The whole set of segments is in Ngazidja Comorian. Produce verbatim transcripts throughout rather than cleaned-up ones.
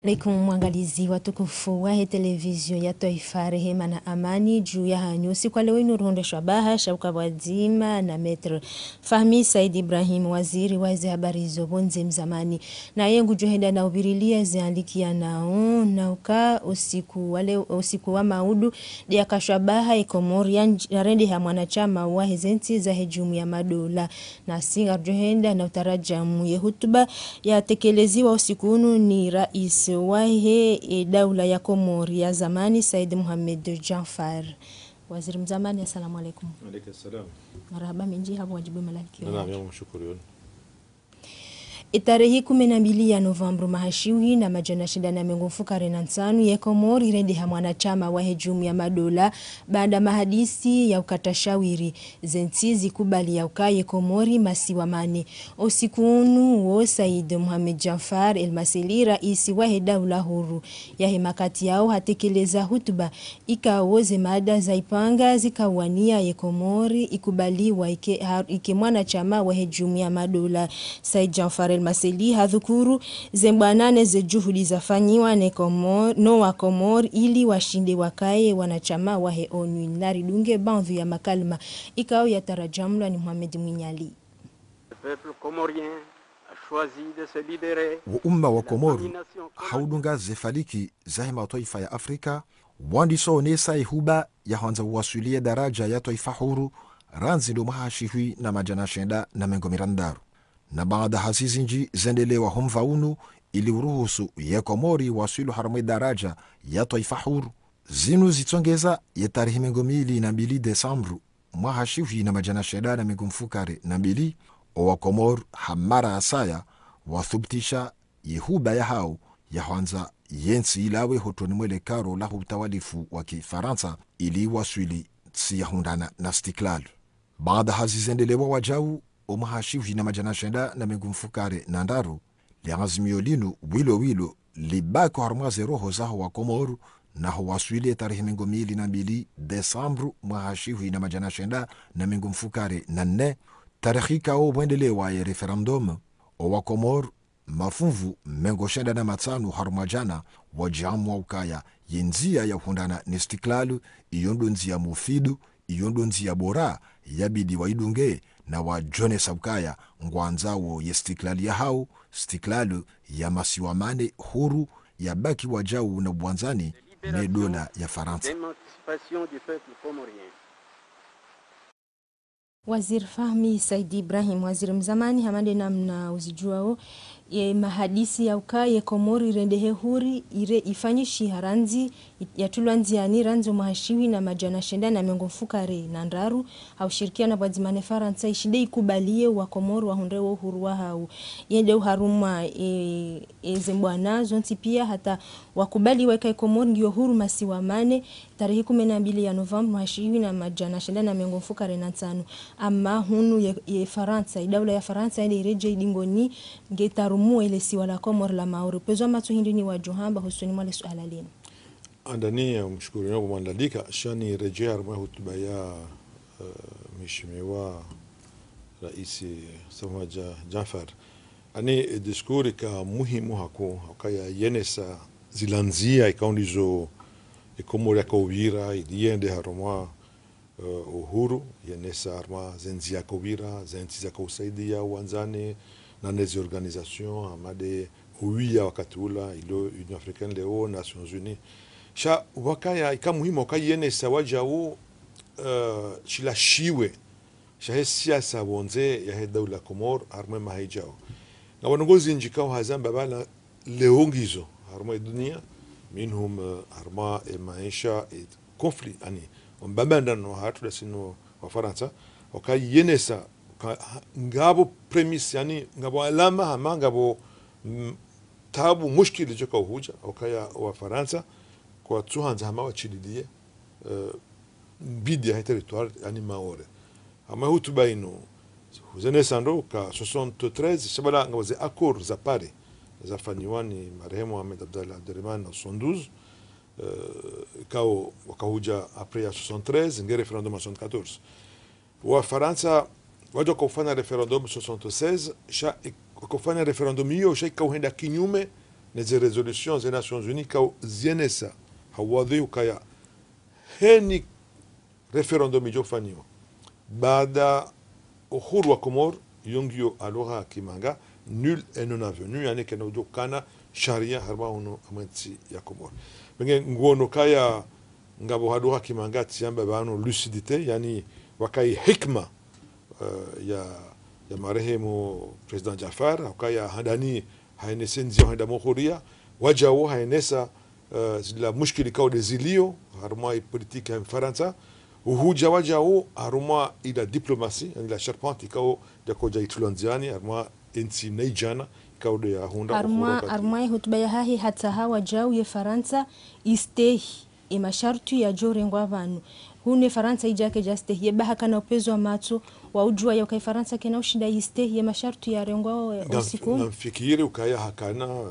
Alaikum, mwangalizi watukufu wahe televizio ya twaifa, rehema na amani juu yahanyu. Usiku wa leo inu ruhundreshwa baha sha uka pvwadzima na Maître Fahmi Said Ibrahim, waziri wa ze habari zo pvondze mzamani. Naye ngudjo henda na uvirilia ze alikia nao, na uka usiku wa leo, usiku wa maudu, de yakashwa baha ye Komori ya nj-, yarendeha mwanashama wahe ze ntsi zahe jumuiya ya madola. Nasi ngarudjo henda na utarajamu ye hutuba yatekeleziwa usiku unu ni rais wahe, e, daula ya Komori ya zamani, Said Mohamed Djanfar. Waziri mzamani, assalamu alaikum. Alaikum salam. Marahaba mendji hapvo wadjibu malalikio. Naam, ya mshukuru yoni. Itarehi kume na mbili ya novembre mwaha shihwi na madjana shenda na mengo mfukare na ntsanu, ye Komori irendeha mwanashama wahe jumuiya ya madola, baada mahadisi ya ukata shawiri, ze ntsi zikubali ya uka ye Komori masiwa mane. Usiku unu wo Said Mohamed Djanfar El Masseli, rais wahe daula huru yahe makati yao, hatekeleza hutuba ikao ze mada za ipanga zikauwania ye Komori ikubaliwa ike, ha, ike mwanashama wahe jumuiya ya madola. Said Djanfar El Masseli hadhukuru ze mbwana ne ze juhudi zafanyiwa ne Komor-, no wa Komori ili washinde wakaye wanashama wahe ONU. Naridunge baadhwi ya makalima ikao yatarajamlwa ni Mohamed Mwinyali. Le peuple comorien a choisi de se libérer. Wo umma wa Komori haudunga ze falaki zahe matwaifa ya Afrika, wandiso onesa ihuba ya hwandza uwaswili ye daraja ya twaifa huru, randzi ndo mwaha shihwi na madjana shenda na mengo mirandaru. Na baada hazi zindji zendelewa ho mva unu ili uruhusu ye Komori waswili harumwa ye daraja ya twaifa huru. Zinu zitsongeza ye tarehi mengo mili na mbili desambru mwaha shihwi na madjana shenda na mengo mfukare na mbili, owa Komori ha mara ya saya wathubutisha ye huba yahao ya hwandza ye ntsi ilawe hotroni mwe le karo la utawalifu wa kifarantsa ili waswili ntsi ya hundrana na istiklal. Baada hazi zendelewa wajau, omwaha shihwi na madjana shenda na mengo mfukare na ndraru, le azimio linu wilo wilo libaki harumwa ze roho zaho wa Komori, naho waswili ye tarehi mengo mili na mbili desambru mwaha shihwi na madjana shenda na mengo mfukare na nne, tarehi ikao pvwendelewa ye référendum. Owa Komori, mafunvu mengo shenda na matsanu harumwa djana, wajiamua ukaya ye ndzia ya hundrana ne istiklal, iyo ndo ndzia mufidu, iyo ndo ndzia bora yabidi waidunge, na wajonesa ukaya ngwandzao ye istiklal yahao, istiklal ya masiwa mane huru, yabaki wajau na ubwandzani ne dola ya Farantsa. D'émancipation du peuple comorien. Waziri Fahmi Said Ibrahim, waziri mzamani, hama nde namna uzijuao, ye mahadisi ya uka ye Komori irendehe huru, ire ifanyishiha randzi, yatulwa ndziani randzi omwaha shihwi na madjana shenda na mengo mfukare na ndraru, ha ushirikiana pvwadzima ne Farantsa, ishinde ikubaliye wa Komori wahundre wo uhuru wahao. Yende uharumwa, e, e, ze mbwana zontsi pia hata wakubali weka ye Komori ngiyo huru masiwa mane, tarehi kume na mbili ya novembre mwaha shihwi na madjana shenda na mengo mfukare na ntsanu. Ama hunu ye, ye Farantsa, idaula ya Farantsa yende iredjei idingoni, nge tarumue le siwa la Komori la Maore. Pvwedza matso hindri ni wadjo hamba hosoni mwa le suala linu. Handani ya mshukuru nyo kumwandalika, sha niredjei harumwa hutuba ya, eh, mheshimiwa rais Said Mohamed Dja-, Djanfar. Yaani, e discours ika muhimu hako, haka ya yenesa zila ndzia ikao ndizo e Komori yakaupvira, ili yende harumwa, eh, uhuru, yenesa harumwa ze ndzia yakaupvira, ze ntsi zakausaidia wandzani, na ne zi organisations, hama nde uwia wakati ula, ilo Union Africaine leo, Nations Unies. Sha, wakaya, ika muhimu, wakayenesa wajau, eh, shila shiwe, shahe siasa pvondze yahe daula Komori, harumwa e maha ijao. Ngapvo ndrongoo zindji ikao hazamba pvala leo ngizo, harumwa e dunia, minhum, eh, harumwa e maesha, e conflit, yaani, ombambandano hatru ndasi no wa Farantsa, wakayenesa, ka-, ha-, ngapvo prémices, yaani, ngapvo alama hama, ngapvo, mm, tabu, mushkili joka uhuja, wakaya wa Farantsa, kwatsuhandza hama washililie, eh, mbidi yahe territoire, yaani Maore. Hama hutuba inu, huzenesa ndo ka soixante-treize, sha pvala ngapvo ze accords za Paris, zafanyiwa ni marehemu Ahmed Abdallah Abderemane na soixante-douze, eh, ikao wakahuja après ya soixante-treize, nge référendum ya soixante-quatorze. Wa Farantsa, waja wakaufanya référendum soixante-seize, sha ik-, wakaufanya référendum iyo, sha ikauhenda kinyume ne ze résolutions ze Nations Unies ikao zienesa ha uwadhwihi ukaya heni référendum idjo fanyiwa baada uhuru wa Komori, yo ngiyo ha lugha ya kimanga, nul et non avenu, yaani kayina udjo kana sharia harumwa hunu harumwa entsi ya Komori. Pvenge nguono ukaya ngapvo ha lugha ya kimanga tsiamba pvanu lucidité, yaani wakayi hikma, eh, ya, ya marehemu Président Jaffar, ukaya handani haenese ndzia hwenda mwa huria, wadjau haenesa, eh, zila mushkili ikao nde zilio harumwa i politique ya Mfarantsa, uhudja wadjau harumwa ila diplomatie, yaani la charpente ikao nde yakodja itulwa ndziani harumwa entsi na idjana ikao nde yahundra uhuru wakati. Harumwa ye hutuba yahahe hatsaha wadjau ye Farantsa istehi e masharutwi yadjo rengwa pvanu. Hunu e Farantsa idja kaidja stehi, ye ba hakana upvezo wa matso wa udjuwa ya ukaya e Farantsa kayina ushinda yistehi ye masharutwi yarengwa o, o usiku unu. Ngamfikiri ukaya hakana, eh,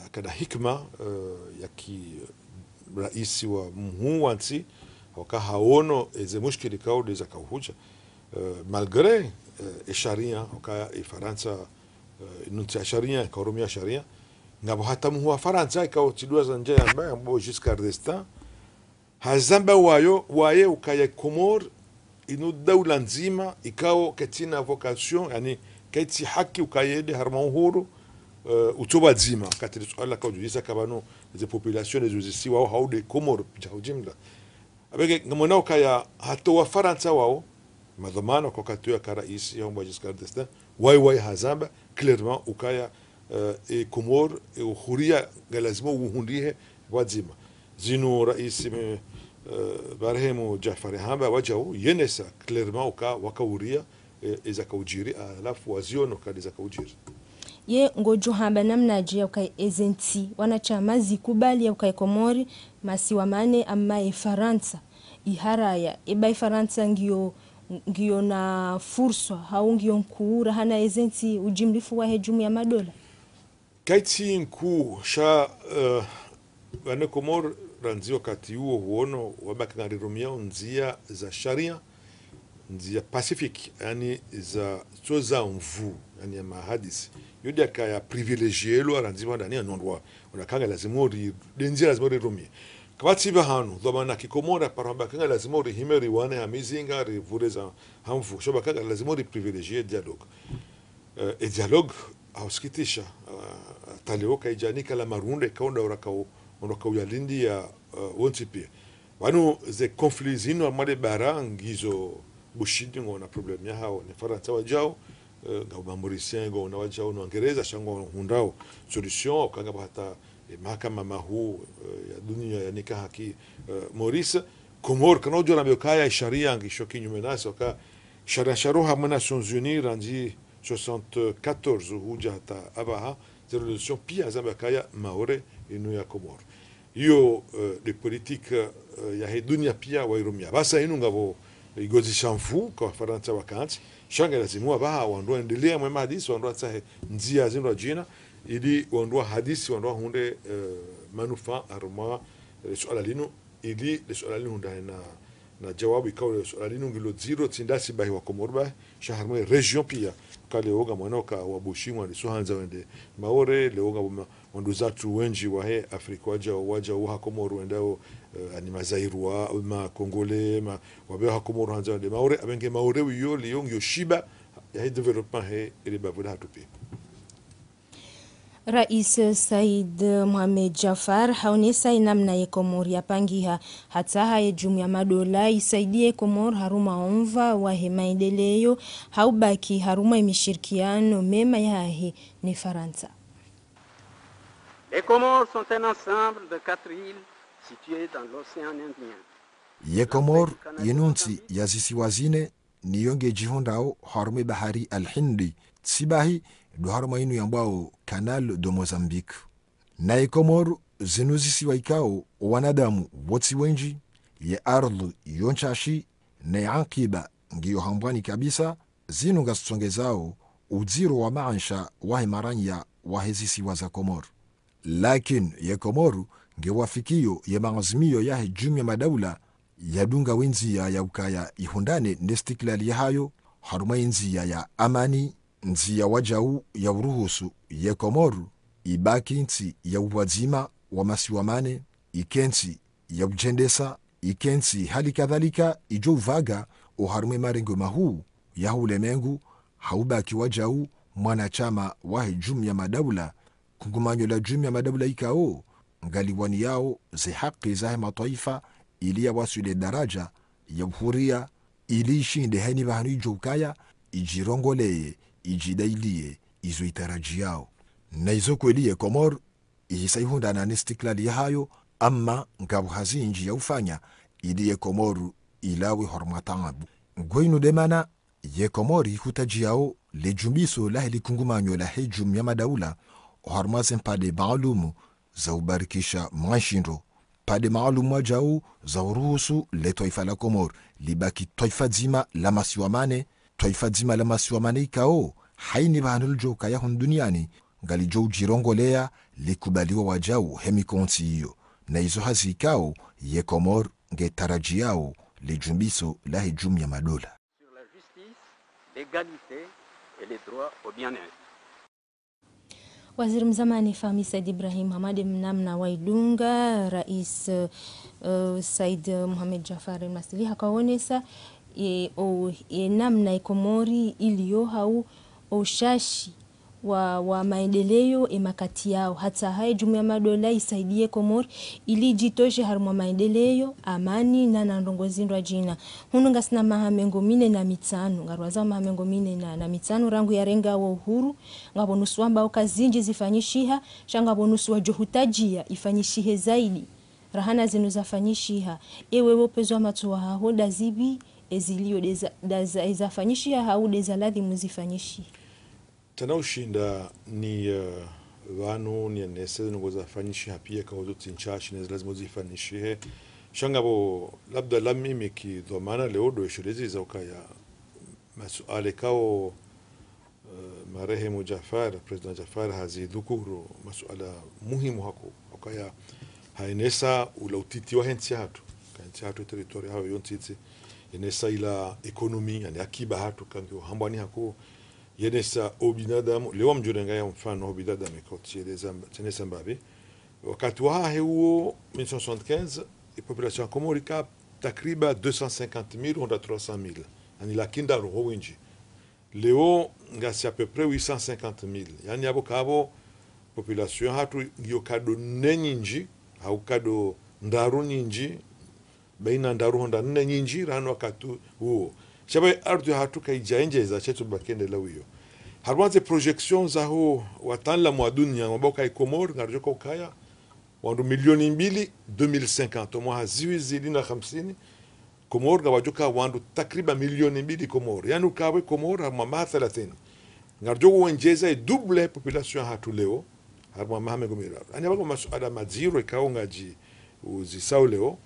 hakana hikma, eh, ya ki raisi wa mhuu wa ntsi, waka haono eze mushkili ikao nde zakao hudja. Eh, malgré, eh, e sharia, ukaya e Farantsa, eh, inu ntsi ya sharia, ikao urumia sharia, ngapvo hata mhuu wa Farantsa, ikao tsidjuwa za ndje yamba, yamba Giscard d'Estaing, hazamba wayo, waye ukaya Komori, inu daula ndzima, ikao kayitsina vocation, yaani kayitsi haki ukaya yende harumwa uhuru, eh, utso pvwadzima, wakati le suala ikao udjuzisa ka pvanu ze population, ze zisiwa, hau nde Komori, pia ha ujimla. Apvenge ngamwona ukaya hata wa Farantsa wao, madhwamana kwa wakati uwo yaka raisi, yamba Giscard d'Estaing, waye waye hazamba, clairement, ukaya, eh, e Komori, e uhuria, nge lazima uhundrihe pvwadzima. Zinu raisi me, eh, marehemu Jaffar hamba wadjau, yenesa clairement uka waka uria, eh, ezaka udjiri, halafu waziono kadi zaka udjiri. Ye ngodjo hamba namnadje ya ukaya eze ntsi wanachama zikubali ya ukaya Komori masiwa mane, amma e Farantsa iharaya, e ba e Farantsa ngiyo, ngiyo na furswa, hau ngiyo nkuu, rahana eze ntsi ujimlifu wahe jumuiya ya madola? Kayitsi nkuu, sha, eh, wana Komori randzi wakati uwo huono wamba ka ngarirumiao ndzia za sharia, ndzia pacifique, yaani za, tso za nvu, yaani ya mahadisi. Yo nde yakaya privilégié lwa randzi pvandani ya nondrwa, wona ka nge lazima uri, nde ndzia lazima urirumie. Kapvatsi pvahanu, dhwamana ki Komori, aparo hamba ka nge lazima urihime riwane ha mizinga, rivure za ha nvu, sha ba ka nge lazima uri privilégié dialogue. Eh, e dialogue, hausikitisha, eh, hata leo kayidjanika la marunda ikao nda urakao, urakao yalindia, eh, wontsi pia. Pvanu ze conflits zinu harumwa le bara ngizo Bushini ngwona problème yahao ne Farantsa wadjao, eh, ngapvo ma Mauriciens ngwona wadjao no Wangereza, sha ngwahundrao solution, uka ngapvo hata, eh, mahakama mahuu, eh, ya dunia yanika haki, eh, Maurice. Komori, kana udjo rambia ukaya sharia ngisho kinyume nasi, uka sharia sharoha mwe Nations Unies, randzi soixante-quatorze hudja hata apvaha, ze résolutions pia zamba kaya Maore inu ya Komori. Iyo, eh, nde politique, eh, yahe dunia pia wairumia. Pvasa inu ngapvo igozi sha nvu kwa Farantsa wakantsi, sha nge lazimu apvaha wandru waendelea mwe mahadisi, wandru watsahe ndzia zindru wadjina, ili wandru wahadisi, wandru wahundre, eh, manufaa harumwa, eh, suala linu, ili le suala linu hundre na, na jawabu ikao le suala linu ngilo dziro tsi ndasi bahi wa Komori bahi, sha harumwa e région pia. Ka leo ngamwona uka wa Bushini waliso handza wende Maore, leo ngapvo ma, wanduzatru wendji wahe Afrika wadjao, wadjao ha Komori wendao, eh, yaani ma Zaïrois, ma Congolais, ma, wapveo ha Komori handza wende Maore, apvenge Maore wiyo liyo ngiyo shiba yahe développement he, ele bavu lahatru pia. Rais Said Mohamed Jaffar haonesa ye namna ye Komori yapangiha, hatsaha ye jumuiya ya madola isaidie Komori harumwa omva wahe maendeleo, ha ubaki harumwa ye mishirikiano mema yahahe ne Farantsa. Les Comores sont un ensemble de quatre îles situées dans l'océan Indien. Ye Komori yinu ntsi ya zisiwa zine, nayo ngedjihundrao harumwa ye bahari al-Hindi, tsi bahi ndo harumwa yinu yambwao Canal de Mozambique. Naye Komori zinu zisiwa ikao wanadamu pvo tsi wendji, ye ardhwi yo ntsashi, ne ankiba ngiyo hambwani kabisa, zinu ngazitsongezao udziro wa maesha wahe maranya wahe zisiwa za Komori. Lakini ye Komori ngewafikiyo ye maazimio yahe jumuiya ya madola yadunga we ndzia ya ukaya ihundrane ne istiklali yahayo, harumwa ye ndzia ya amani, ndzia wadjau ya uruhusu ye Komori ibaki ntsi ya upvwadzima wa masiwa mane, ike ntsi ya udjendesa, ike ntsi hali kadhalika idjo upvaga oharumwa e marengo mahuu yaho ulemengu, ha ubaki wajau mwanashama wahe Jumuiya Madaula, kungumanyo la Jumuiya Madaula ikao ngaliwaniyao ze haki zahe matwaifa ili yawaswili daraja ya uhuria, ili ishinde hayina pvahanu idjo ukaya idjirongoleye, idjidailiye izo itarajiyao. Na izo kweli ye Komori ihisa ihundrana ne istiklali yahayo, amma ngapvo hazi nyindji ya ufanya ili ye Komori ilawe harumwa taabu. Ngwenu de mana ye Komori ihutajiyao le jumbiso lahe likungumanyo lahe Jumuiya Madaula oharumwa ze mpande maalumu za ubarikisha mwa nshindo. Mpande maalumu wajau za uruhusu le twaifa la Komori libaki twaifa dzima la masiwa mane, twaifa dzima la masiwa mane ikao hayina pvahanu lidjo ukaya hunu duniani ngalidjo udjirongoleya likubaliwa wajau he mikontsi iyo. Na izo hazi ikao ye Komori nge tarajiyao le jumbiso lahe Jumuiya Madaula. Sur la justice, l'égalité et les droits au bien-être. Waziri mzamani Fahmi Said Ibrahim Hamada, mnamna waidunga Rais, eh, Said Mohamed Jaffar El Masri, hakaonesa, eh, o, eh, namna e Komori iliyo hau o ushashi wa, wa maendeleo e makati yao. Hata haye Jumuiya Madaula isaidiye Komori ili idjitoshe harumwa maendeleo, amani, na, na ndrongoo zindrwadjina. Hunu ngasina maha mengo mine na mitsanu, ngarwaza maha mengo mine na, na mitsanu rangu yarenga wo uhuru, ngapvo nusu wamba uka zindji zifanyishiha, sha ngapvo nusu wadjo hutajia ifanyishihe zaidi. Rahana zinu zafanyishiha, ewe wo upvenuzi wa matso wahaho, nda zipvi eziliyo, nde za, nda za, ezafanyishiha hau nde za ladhimu zifanyishihe? Tsina ushinda ni, eh, pvanu niyenese zinu ngozafanyishiha pia, ikao zo tsi ntsashi ne zilazimu zifanyishihe. Sha ngapvo labda la mimi ki dhwamana leo ndo eshelezi za ukaya masuala ikao, eh, marehemu Jaffar, Président Jaffar hazidhukuru masuala muhimu hako, ukaya hayenesa ula utiti wahe ntsi yahatru, ka ntsi yahatru territoire hayo yo ntiti, yenesa ila économie, yaani akiba yahatru, kangi uhambwani hako, yenesa o binadamu, leo mdjo renga ya mfano o binadamu ikao tsieleza mb-, tsenesa mbapvi. Wakati wahahe uwo, mille neuf cent soixante-quinze, e population ya Komori ika takriban deux cent cinquante mille hata trois cent mille. Yaani laki ndraru ho windji. Leo ngasi à peu près huit cent cinquante mille. Yaani apvo kapvo population yahatru ngiyo nkado nne nyindji, hau nkado ndraru nyindji, baina ndraru hata nne nyindji, rahana wakati uwo. Sha pvaye ardhwi yahatru kaidja endjeza, shetsu baki nde la wiyo. Harumwa ze projection zaho wataalamu wa dunia, wamba ukaya Komori ngaridjo ka ukaya wandru milioni mbili deux mille cinquante, omwaha zihwi zili na hamsini, Komori ngapvadjo ka wandru takriban milioni mbili Komori. Yaani ukaya we Komori harumwa maha thelathini ngaridjo wendjeza e double population yahatru leo, harumwa maha mengo miraru. Yaani apvo masuala madziro ikao ngadji uzisao leo,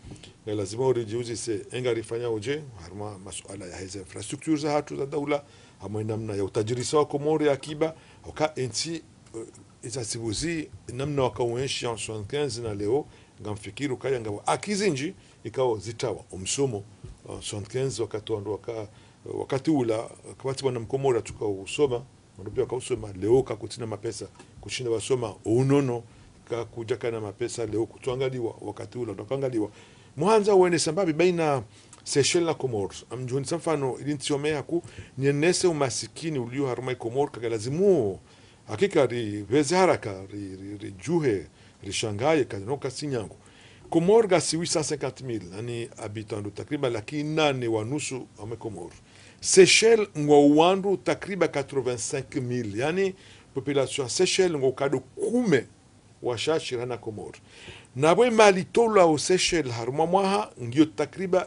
nge lazima uridji uzise, e ngarifanyao dje harumwa masuala yaheze infrastructure zahatru za daula, hamwe namna ya utajirisa wa Komori ya akiba, uka entsi, eh, iza sibuzi namna waka uenshi en soixante-quinze na leo, ngamfikiri ukaya ngapvo haki zindji ikao zitrawa, omsomo, eh, soixante-quinze wakati wandru waka, wakati ula, kapvatsi mwana Mkomori atsuka usoma, wandru pia waka usoma, leo kakutsina mapesa, kushinda wasoma, unono, kakudjakana mapesa, leo kutsuangaliwa, wakati ula ndo kaangaliwa. Muhandza uwenesa mbapvi baina Seychelles na Comores, ngamdjo nisa mfano, ili ntsiome haku, niyenese umasikini ulio harumwa i Comores, kaka lazimu, hakika ripveze haraka, ri, ri, ridjuhe, rishangaye, kazino kasi nyangu. Comores ngasi huit cent cinquante mille, yaani habitants ndo takriban laki nane wa nusu harumwa i Comores. Seychelles ngwao wandru takriban quatre-vingt-cinq mille, yaani population ya Seychelles ngwao nkado kume wa shashi rahana Comores. Na pvo e mali itolwao Seychelles harumwa mwaha ngiyo takriban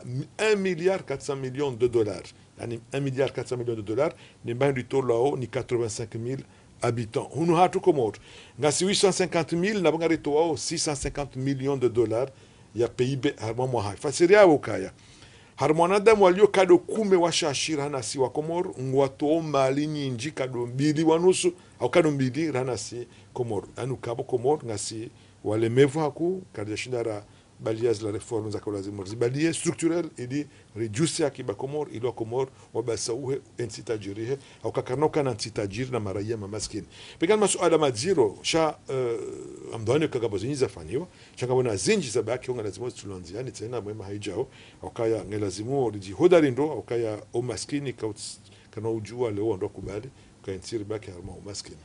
un milliard quatre cents millions de dollars. Yaani un milliard quatre cents millions de dollars, ni mbahindru itolwao ni quatre-vingt-cinq mille habitants. Hunu hatru Comores, ngasi huit cent cinquante mille, na pvo ngaritowao six cent cinquante millions de dollars ya P I B harumwa mwaha. Fasiri yawo ukaya, harumwa wanadamu walio nkado kume wa shashi rahana si wa Comores, ngwatoao mali nyindji nkado mbili wa nusu, au nkado mbili rahana si Comores. Yaani ukaya pvo Comores, ngasi walemevu haku, karidjashinda ra baliya zila réforme zaka lazimu rizibaliye structurel, ili ridjuse akiba Komori, ili wa Komori wabasauhe, entsi tajirihe, au kakana ukana ntsi tajiri na maraya mamaskini. Pveka ni masuala madziro, sha, eh, amdhwani ka ngapvo zindji zafanyiwa, sha ngapvo na zindji zabaki, nga lazimu zitulwe ndziani tsena mwema haidjao, au kaya nge lazimu ridjihodari ndo, au kaya umaskini ka uts-, kana udjuwa leo ndo kubali, ka entsi ribaki harumwa umaskini.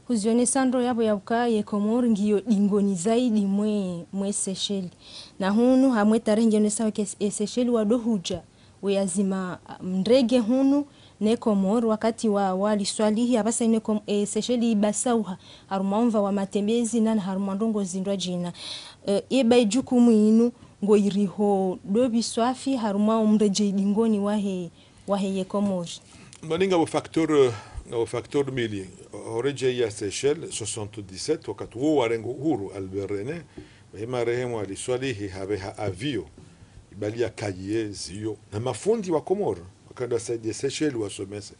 Huzionesa ndo yapvo ya uka ye Komori ngiyo dingoni zaidi mwe, mwe Seychelles. Na hunu hamwe tarehi ngionesa weke e Seychelles wado hudja, we yazima, ah, mndrege hunu ne Komori wakati wa, wa Ali Swalihi, apvasa ine Kom-, e Seychelles ibasauha, harumwa umva wa matembezi, nana harumwa ndrongo zindwa djina. Eh, eba ijukumu inu, ngo iriho dobi swafi, harumwa umredje idingoni wahe, wahe ye Komori. Mbani ngapvo facteur, eh, ngapvo facteur mbili. Oredje ya Seychelles, soixante-dix-sept, wakati wo warenga uhuru, Albert René, hima rehemu Ali Swalihi, habeha avion, ibaliya kaye ziyo. Na mafundi wa Komori, wakanda saidi ya Seychelles wasomese.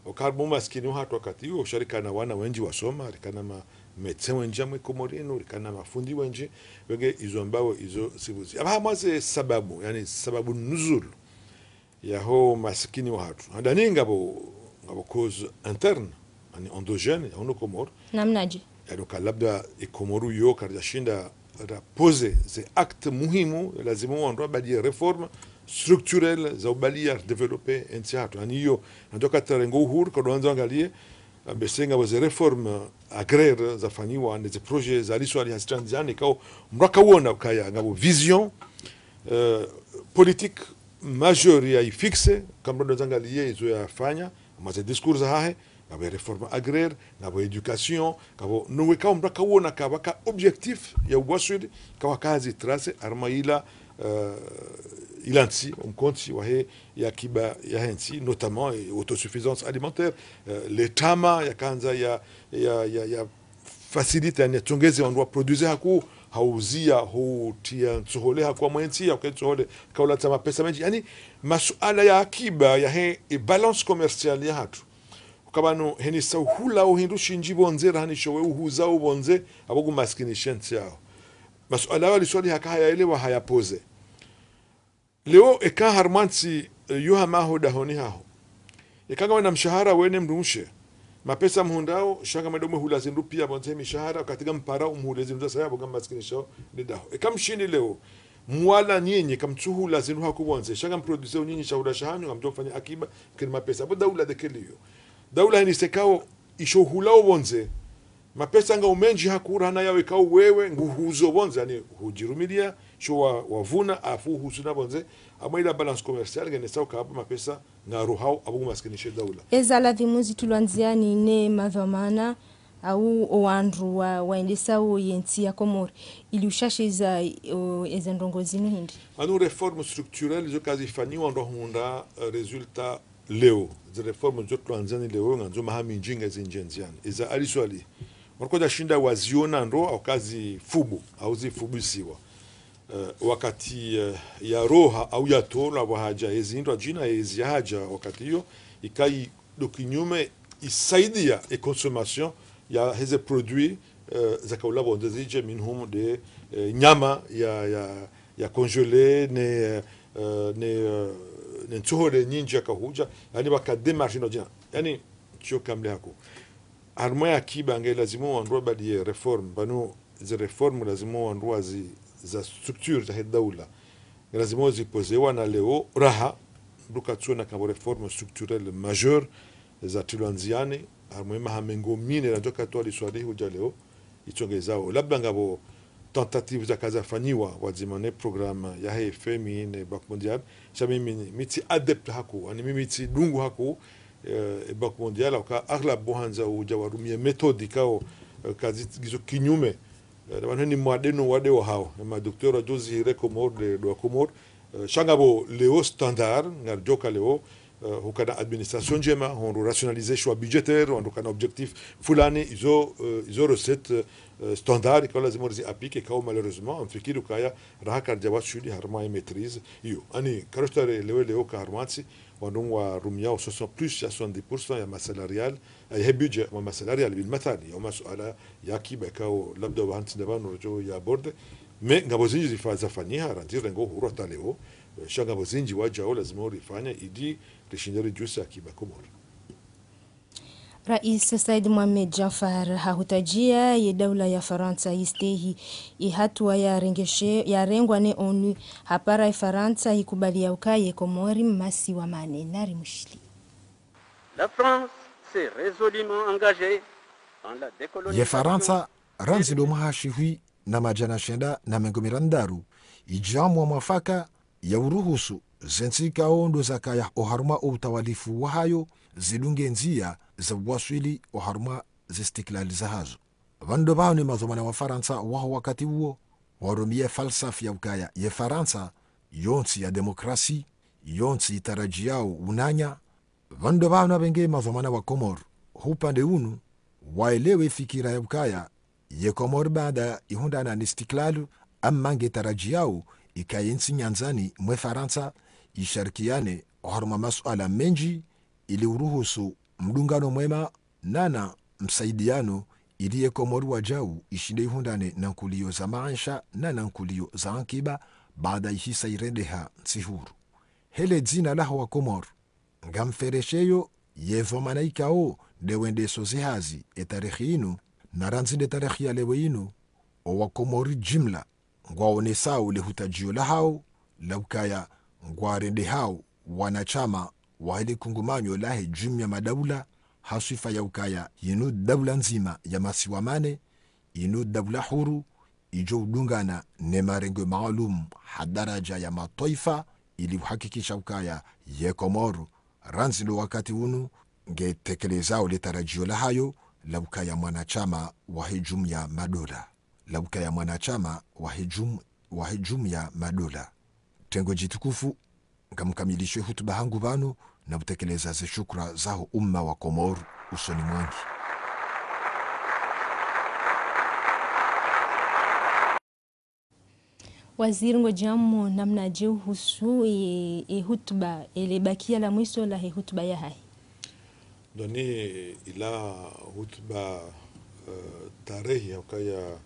Okaribu maskini hatru wakati wo, sha rikana wana wendji wasoma, rikana ma médecin wendji amwe Komori inu, rikana mafundi wendji, wenge izo mbao izo sibuzi. Apvaha mwaze sababu, yani sababu nuzul yaho masikini wahatru. Handani ngapvo, ngapvo cause interne, yani endogène, ya hunu Komori. Namnadje? Yani uka labda e Komori yo karidjashinda ra poser ze acte muhimu, lazimu wandru wabaliye réforme structurelle za ubaliya développer entsi hatru. Yani iyo, nandjo katarenga uhuru, kadoanza angaliye, ambese ngapvo ze réforme agraire zafanyiwa, ne ze projet za Ali Swalihi hazitrandziani, kao mndru akawona ukaya ngapvo vision, euh, politique majeure ya ifixé, kamrado zangaliye izo yafanya, maze discours zahahe, ngapvo réforme agraire, ngapvo éducation, ngapvo noweka mndru akawona ka pvaka objectif ya uwaswili, ka waka hazi tracé, harumwa ila, euh, ila ntsi, omkontsi wahe ya akiba yahe ntsi, notamment, eh, autosuffisance alimentaire, euh, le tama yakandza ya, ya, ya, ya facilité, yani, yatsongeze wandru wa produire haku, hauziya, hutiya ntsohole haku wa mwentsi, ya uke ntsohole, kaula tsa mapesa mendji. Yani, masuala ya akiba, yahe, e balance commerciale yahatru. Ukabano, heni sa uhula uhindru shindji pvondze, rahani showe uhuza upvondze, apvo kumaskinishe ntsi yaho. Masuala ya Ali Swalihi haka hayaelewa haya poser. Leo eka harumwa ntsi, eh, yo hama ho dahoni haho. Eka ngawena mshahara wene mdrumshe. Mapesa mhundrao, sha ngamwendo mwe hula zindru piya pvondze mishahara, wakati ngampara umhule zindru za saya, pvo ngamaskinisho ne daho. Eka mshindi leo, mwala nyinyi, kamtsuhula zindru haku pvondze, sha ngamproduire nyinyi shahula shahanyu, ngamdjo fanya akiba, kiri mapesa. Pvo daula dekeliyo. Daula hini sekao, isho hula upvondze. Mapesa ngao mendji haku rahana yawe kao wewe nguhuzo pvondze, yani hudjirumiliya, sho wa, wavuna, afu husuna pvondze, amwe ila balance commerciale, ngene sa uka apvo mapesa ngarohao, apvo kumaskinishe daula. Eza ladhimu zitulwa ndziani ne madhwamana, au owandru wa, waendesao yentsi ya Komori, ili ushashiza, o, eza ndrongo zinu hindri. Anu réforme structurelle, zo kazifanyiwa ndo hundra, eh, résultat leo, zi réforme zo tulwa ndziani leo, ngandzo maha mindji ngazindji ndziani. Eza Ali Swalihi. Marko za shinda waziona ndo, au kazifubu, au zifubisiwa. Eh, wakati, eh, yaroha, au yatolwa, pvwa hadja, ezi hindru djina, ezi yahadja, wakati iyo, ikai ndo kinyume, isaidia, e consommation, yaheze produit, eh, zakaula pvondze zidje, minhum de, eh, nyama, ya, ya, ya congelé, ne, eh, ne, eh, ne ntsohole nyindji yakahudja, yani pvaka démarche ndo djina. Yani, tsiyo kamle haku. Harumwa ya akiba nge lazimu wandru wabaliye réforme, pvanu ze réforme lazimu wandru wazi, za structure zahe daula. Nge lazimu zipozewa na leo raha, mndru katsona kamwe réforme structurelle majeure, zatrilwa ndziani, harumwa maha mengo mine, randzo katwa Ali Swalihi hudja leo, itsongezao. Labda ngapvo tentative zaka zafanyiwa, wadzima ne programme yahe F M I, ne Banque Mondiale, sha mimi, mi tsi adepte haku, ani mimi tsi dungu haku, eh, e Banque Mondiale, uka aghlab pvo handza udja warumie méthode kao, eh, kazi, ngizo kinyume. Eh, na pvanu ni mwade no wade wahao. E ma docteur wadjo zihire Komori, de, ndo wa Komori. Eh, sha ngapvo leo standard, ngaridjoka leo, eh, hukana administration ndjema, hondro rationalisation budgétaire, hondro kana objectif fulani, izo, eh, izo recette, eh, standard, kao lazimu rizi appliquer, kao malheureusement, mfikiri ukaya, raha karidja waswili harumwa e maîtrise iyo. Ani, karoshtare leo leo ka harumwa ntsi, wandru ngwarumiao soixante plus ya soixante-dix pour cent ya masse salariale, eh, yahe budget, ma masse salariale, bil mathali, ya masuala ya akiba kao labda wahantsi nda pvanu ridjo ya aborder, Mais ngapvo zindji zifa-, zafanyiha, randzi rirenga uhuru hata leo, eh, sha ngapvo zindji wadjao lazima urifanye, ili rishinde ridjuse akiba Komori. Rais Said Mohamed Jaffar hahutajia ye daula ya Farantsa yistehi ye hatua yarengeshe-, yarengwa ne onu, hapara ye Farantsa yikubali ya ukaya ye Komori masiwa mane. Nari mshili. La France s'est résolument engagée dans la décolonisation. Ye Farantsa, randzi ndo mwaha shihwi na madjana shenda na mengo mirandaru, idjamwa mwafaka ya uruhusu ze ntsi ikao ndo zakaya oharumwa o utawalifu wahayo zidunge ndzia za uwaswili oharumwa ze istiklali zahazo. Pvanu ndo pvahanu ye madhwamana wa Farantsa waho wakati uwo, warumia falsafa ya ukaya ye Farantsa yo ntsi ya demokrasi, yo ntsi itarajiao unanya. Pvanu ndo pvahanu apvenge madhwamana wa Komori, hu upande unu, waelewe fikira ya ukaya ye Komori baada ihundrana ni istiklali, amma nge tarajiao ikaye ntsi nyandzani mwe Farantsa, isharikiane oharumwa masuala mendji, ili uruhusu mdungano mwema nana msaidiano, ili ye Komori wadjau ishinde ihundrane na nkuliyo za maesha nana nkuliyo za ankiba, baada ihisa irendeha ntsi huru. Hele dzina laho wa Komori, ngamferesheyo ye dhwamana ikao nde wendeso ze hazi e tarehi inu, na randzi nde tarehi ya leo inu, o wa Komori jimla, ngwaonesao le hutajio lahao, la ukaya ngwarendehao wanachama wahe le kungumanyo lahe jumuiya madaula, ha swifa ya ukaya yinu daula ndzima ya masiwa mane, yinu daula huru, idjo udungana ne marengwe maalum ha daraja ya matwaifa, ili uhakikisha ukaya ye Komori, randzi ndo wakati unu, nge tekelezao le tarajio lahayo, la ukaya mwanachama wahe jumuiya madola. La ukaya mwanachama wahe jum-, wahe jumuiya madola. Tengwe djitukufu, ngamkamilishe hutuba hangu pvanu, na utekeleza ze shukra zaho umma wa Komori usoni mwangi. Waziri, ngodjamwona namnadje uhusu e, e hutuba, ele bakia la mwiso lahe hutuba yahahe? Ndani ila hutuba, eh, tarehi ya ukaya,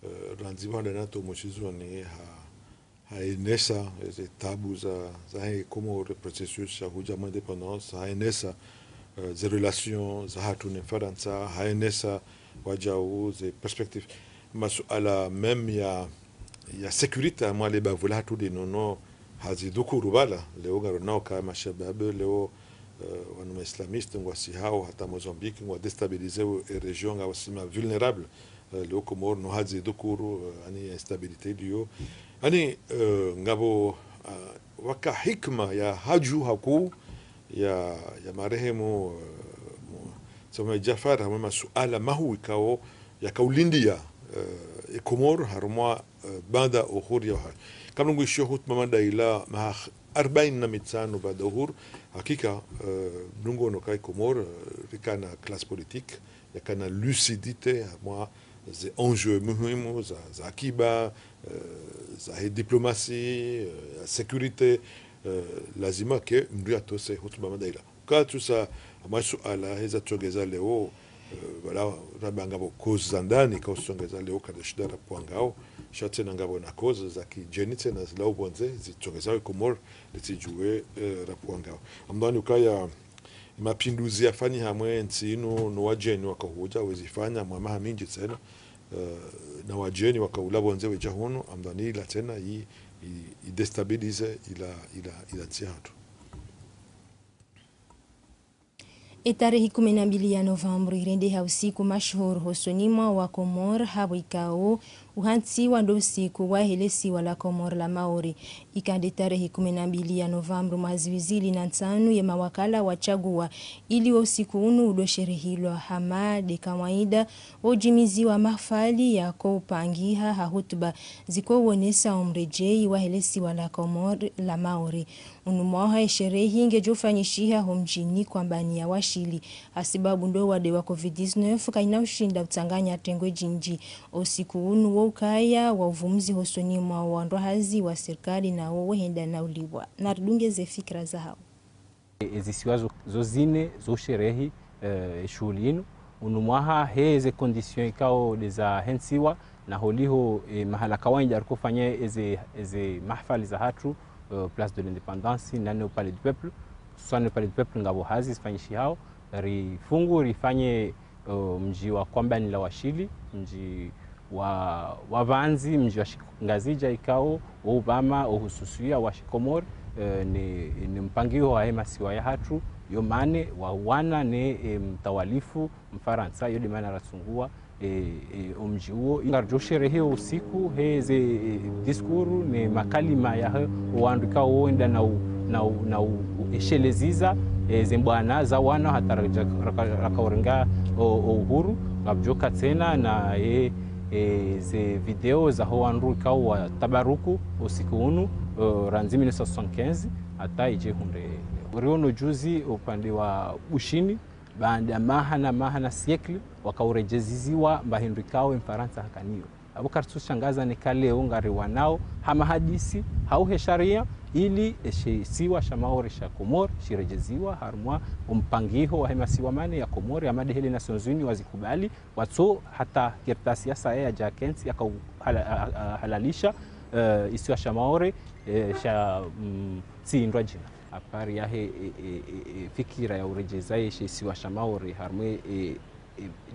eh, randzi pvanda nato mwiso zoni ha, haenesa ze tabu za, zahe Komori, processus ya hudja mwa indépendance, haenesa, eh, ze relations zahatru ne Farantsa, haenesa wadjau ze perspectives. Masuala même ya, ya sécurité mwa le bavu lahatru linu no hazidhukuru pvala, leo ngaronao ka mashababi, leo, eh, wanu ma islamistes ngwasihao hata Mozambique, ngwa déstabiliser e région, ngawasi ma vulnérables. Eh, leo Komori no hazidhukuru, eh, ani instabilité iliyo. Ani, eh, ngapvo, ah, waka hikma ya hadju hakuu ya, ya marehemu, eh, mu-, Said Mohamed Jaffar, hamwe masuala mahuu ikao yakaulindia, eh, e Komori harumwa, eh, baada uhuru yahahe. Kamlungu ishiyo hutuba madaila maha arbaini na mitsanu baada uhuru, hakika, eh, mlungu ono ka e Komori, eh, rikana classe politique, yakana lucidité mwa ze enjeux muhimu za, za akiba, eh, zahe diplomatie, eh, ya sécurité, eh, lazima ke mndru yatose hutuba madaila. Ka tusa masuala heza tsongeza leo, eh, pvala ramba ngapvo cause za ndani ka usongeza leo kada shida rapvwangao, sha tsena ngapvo na cause za kidjeni tsena zilao pvondze, zitsongezao e Komori, litsidjuwe, eh, rapvwangao. Amdhwani ukaya, mapinduzi yafanyiha mwe ntsi inu, no wadjeni wakahudja wezifanya mwa maha mindji tsena, eh, na wadjeni wakaula pvondze wedja hunu, amdhwani ila tsena i, i, i déstabiliser ila, ila, ila ntsi yahatru. E tarehi kumi na mbili ya novembre irendeha usiku mashuhuri hosoni mwa wa Komori, hapvo ikao uhantsiwa ndo usiku wahe lesiwa la Komori la Maore. Ika nde tarehi kumi na mbili ya novembre mwaha zihwi zili na ntsanu ye mawakala watsagua ili wo usiku unu udosherehilwa. Hama nde kawaida, wodjimiziwa mahafali yako upangiha ha hutuba ziko uonesa omredjei wahe lesiwa la Komori la Maore. Unu mwaha esherehi ngedjofanyishiha ho mdjini Kwambani ya Washili, hasibabu ndo wade wa covid dix-neuf kaina ushinda utsanganya tengwe djindji. Osiku unu wo ukaya wa uvumuzi hosoni mwa wandrwahazi wa sirikali na wo wehenda na ulipvwa. Naridunge ze fikira zahao. E, ezisiwa zo, zo zine zo sherehi, eh, eshuhuli inu. Unu mwaha he ze conditions ikao nde zahentsiwa, Na holiho, eh, mahala kawaida rikofanya eze, eze mahafali zahatru, eh, Place de l'Indépendance, nane o Palais du Peuple, hususwani o Palais du Peuple ngapvo hazi zifanyishihao, rifungu rifanye, eh, mdji wa Kwambani la Washili, mdji wa, wa pvandzi, mdji wa Shik-, Ngazidja ikao, wo upvama, wo uhususiya wa Shikomori, eh, ne, ne mpangiho wahe masiwa yahatru, yo mane, wa wana ne, eh, mtawalifu, Mfarantsa, yo de mana ratsungua, eh, eh, o mdji uwo. Ngaridjo sherehe o usiku, he ze, eh, diskuru, ne makalima yahe, o wandru ikao wo wenda na u-, na u-, na u-, u-, esheleziza, eh, ze mbwana za wana, hata raka-, raka-, rakaurenga o, o uhuru, ngapvodjoka tsena na, eh, eh, ze video zaho wandru ikao watabaruku o usiku unu, eh, randzi mille neuf cent soixante-quinze, hata idje hundre. Riono juzi upande wa Bushini, baanda maha na maha na siècle, wakauredjeziziwa mba hindru ikao e Mfarantsa hakanayo. Apvo karitsushangaza neka leo ngariwanao ha mahadisi, hau he sharia, ili eshe isiwa sha Maore sha Komori, shiredjeziwa, harumwa o mpangiho wahe masiwa mane ya Komori, hama de he le Nations Unies wazikubali, watso hata kartasi ya saya ya Jakens, yaka u-, hala-, a-, a-, halalisha, eh, isiwa sha Maore, eh, sha, mm, tsindwa jina. Apvasa yahe, e, e, e, e, fikira ya uredjeza yeshe isiwa sha Maore, harumwa e, e,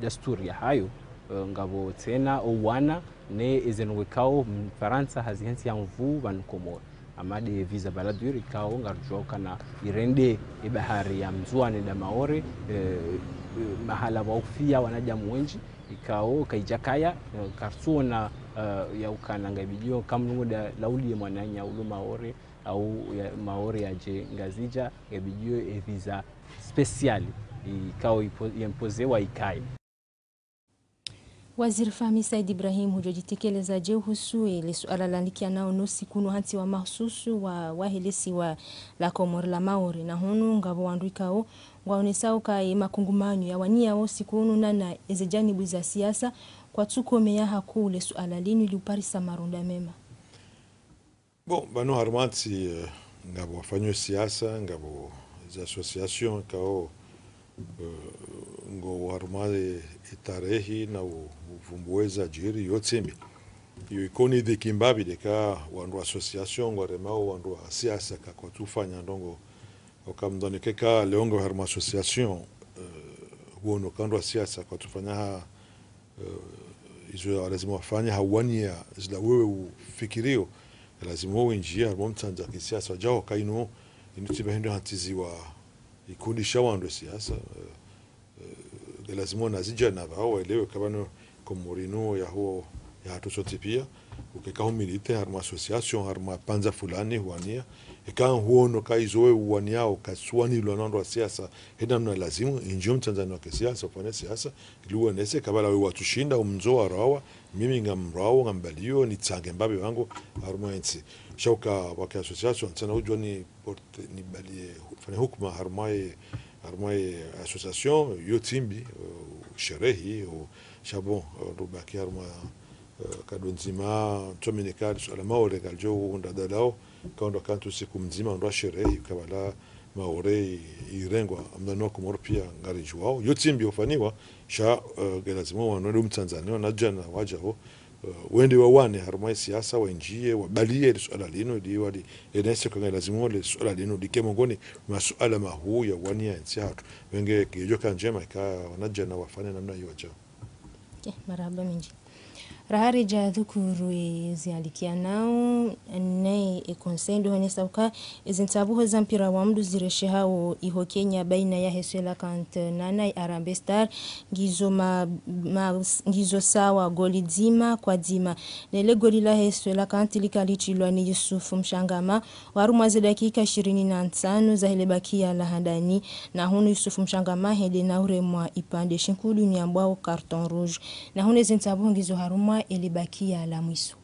dasturi yahayo, eh, ngapvo tsena o wana ne eze nungu ikao Mfarantsa hazihentsi ya nvu pvanu Komori. Hama de visa baladure ikao ngaridjuao ukana irende e bahari ya Mndzuani da Maore, eh, eh, mahala pvwa ufia wanadamu wendji, ikao kaidjakaya, eh, karitsuona, eh, ya ukana ngaibidio kamnungu da laulie mwananya ulo Maore, au ya Maore yadje Ngazidja, ngaibidio e visa spécial ikao ipo-, yempozewa ikaye. Waziri Fahmi Said Ibrahim hudjo djitekeleza dje uhusu ele suala lalikianao no usiku unu hantsi wa mahususu wa, wahe le siwa la Komori la Maore. Na hunu ngapvo wandru ikao ngwaonesao uka ye makungumanyo yawaniao usiku unu nana eze janibu za siasa kwatsukomeya hakuu le suala linu ili uparisa marunda mema. Bon, pvanu harumwa ntsi, eh, ngapvo wafanyo siasa, ngapvo za association, ikao, eh, ngo harumwa e, e tarehi na u-, uvumbuwe za djiri, yo tsi mbi. Iyo ikoni de kimbapvi de ka wandru wa association, ngwaremao wandru wa siasa ka kwatsufanya ndrongo. Oka mndru neka leo ngu harumwa association, eh, huono ka wandru wa siasa kwatsufanya ha, eh, izo ya lazima wafanye ha uwania zila wewe ufikirio, lazima uwe ndjia harumwa mtsandza kisiasa. Djao ka inu, inu tsi mba hindru hantsiziwa ikundi sha wandru siasa, eh, eh, nge lazima wanazidjana pvao waelewe ka pvanu Komori inu yaho, yahatru sontsi pia, ukeka humilite harumwa association, harumwa pvandza fulani huwania, eka huono ka izo we uwaniao, katsuwanilwa na wandru wa siasa, he namna lazimu, indjio mtsandzani wa kisiasa, ufanye siasa, ili uonese ka pvala we watsushinda, umndzo wa rawa, mimi ngamrao, ngambalio, nitsange mbapvi wangu, harumwa entsi. Sha uka wake association, tsena udjuwa ni porte, nibalie, fanye hukuma harumwa e, harumwa e association, yo tsi mbi, eh, sherehi, o, sha bon, eh, rubaki harumwa, eh, kado ndzima, ntsomini kali, suala Maore kalidjo unda dalao, ka unda kantsu siku mdzima, unda sherehi, ka pvala Maore i-, irengwa, amna no Komori pia ngaridjuwao. Yo tsi mbi ufaniwa, sha, eh, nge lazima wanu ndo mtsandzani, wanazidjana wadjao, eh, wende wawane harumwa e siasa, wendjie, wabalie le suala linu, ili wali, enese ka nge lazima le suala linu, like mongoni mwa masuala mahuu ya uwania entsi yahatru. Wenge ngedjo ka ndjema, ika wanazidjana wafanye namna iyo wadjao. Okay, marahaba mindji. Raha ridja dhukuru e zialikianao, ne e Conseil ndo honesa uka, e zintsabuho za mpira wa mndru zireshehao iho Kenya baina yahe Cœlacanthes nana e Harambee Stars, ngizo ma-, ma-, ngizo sawa goli dzima kwa dzima. Nele goli lahe Cœlacanthes lika litrilwa ni Youssouf Mchangama, harumwa ze dakika ishirini na ntsanu zahe le bakia la handani, na hunu Youssouf Mchangama hende na uremwa ipvandre shinkulu niambwao carton rouge. Na hunu ezintsabuho ngizo harumwa ele bakia la mwiso.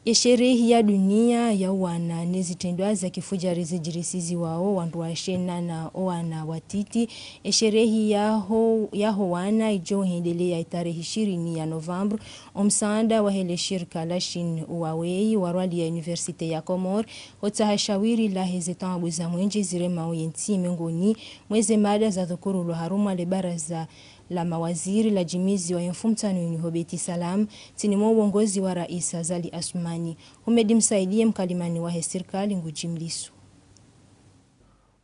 Esherehi ya dunia ya wana ne zitrendwa za kifudjari zidjirisiziwao wandru washe nana o wana watiti. Esherehi yaho, yaho wana idjo hendelea itarehi ishirini ya novembre. Omsaanda wahe le shirika la Chine Huawei warwalia Université ya Comores, hotsaha shawiri lahe ze taabu za mwendje ziremao yentsi mengoni mweze mada zadhukurulwa harumwa le baraza la mawaziri ladjimiziwa ye mfumtsanu yinu ho Beit Salam, ntsini mwa uongozi wa Rais Azali Assoumani. Houmed Msaidié, mkalimani wahe sirikali, ngudjimliso.